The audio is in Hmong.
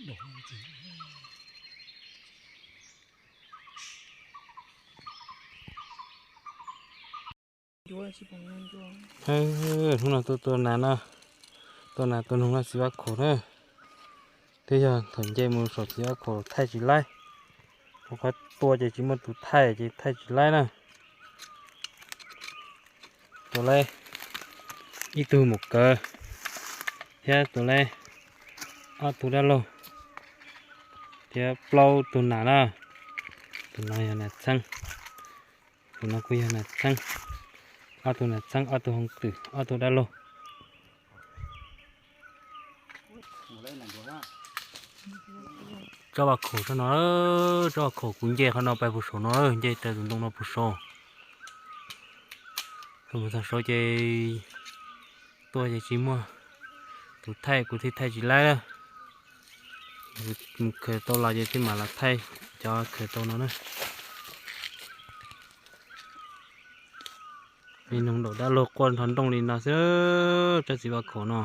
Hnub no tuaj tua nas no, tua nas tua noog noj txiv vaj khaum na. Twb yog thaum nce mus saum txiv vaj khaum thaij tsis laib, rau qhov tua ces tsis muaj tus thaij ces thaij tsis laib na. Tua laib ib tug maum kawv thiab tua laib ob tug dab laug thiab plaub tug nas na. Tus no yog nas txheeb, tus no kuj yog nas txheeb, ob tug nas txheeb, ob tug hoob twm, ob tug dab laug. Tsob vaj khaum tsob no, tsob vaj khaum kuv nce qhov no pais puag saum no, nce raws tus ntoo no puag saum. Thaum mus txog saud ces tuaj ces tsis muaj tus thaij, kuv thiaj thaij tsis laib. Mus khaws tau los ces thiaj mam los thaij cov khaws tau no na. Me noog daum dab laug quaj nrho nrooj li no xwb, tsob txiv vaj khaum no.